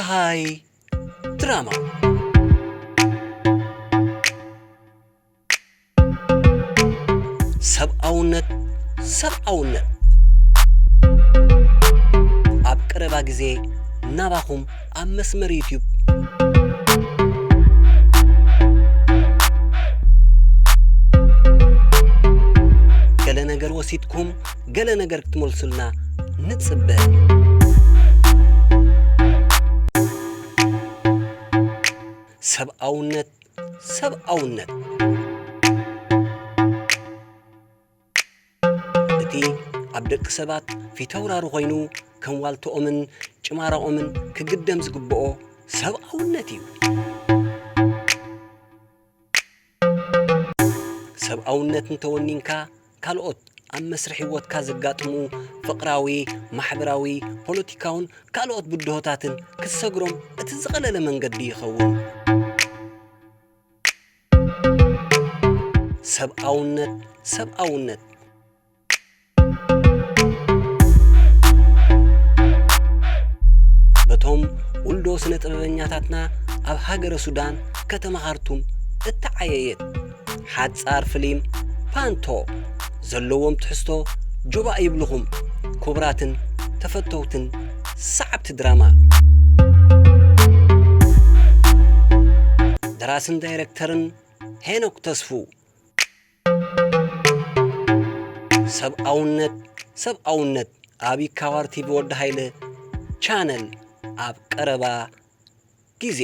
ሃይ ድራማ። ሰብኣውነት፣ ሰብኣውነት። ኣብ ቀረባ ግዜ ናባኹም ኣብ መስመር ዩትዩብ። ገለ ነገር ወሲድኩም፣ ገለ ነገር ክትመልሱልና ንጽበ። ሰብኣውነት፣ ሰብኣውነት። እቲ ኣብ ደቂ ሰባት ፊተውራሪ ኮይኑ ከም ዋልታኦምን ጭማራኦምን ክግደም ዝግብኦ ሰብኣውነት እዩ። ሰብኣውነት እንተወኒንካ፣ ካልኦት ኣብ መስርሕ ህይወትካ ዘጋጥሙ ፍቕራዊ፣ ማሕበራዊ፣ ፖለቲካውን ካልኦት ብድሆታትን ክትሰግሮም እቲ ዝቐለለ መንገዲ ይኸውን። ሰብኣውነት፣ ሰብኣውነት። በቶም ውልዶ ስነ ጥበበኛታትና ኣብ ሃገረ ሱዳን ከተማ ካርቱም እተዓየየት ሓጻር ፍሊም ፓንቶ ዘለዎም ትሕዝቶ ጆባእ ይብልኹም ክቡራትን ተፈተውትን ሰዓብቲ ድራማ። ደራስን ዳይረክተርን ሄኖክ ተስፉ። ሰብኣውነት፣ ሰብኣውነት ኣብ ይካዋር ቲቪ ወዲ ሃይለ ቻነል ኣብ ቀረባ ግዜ።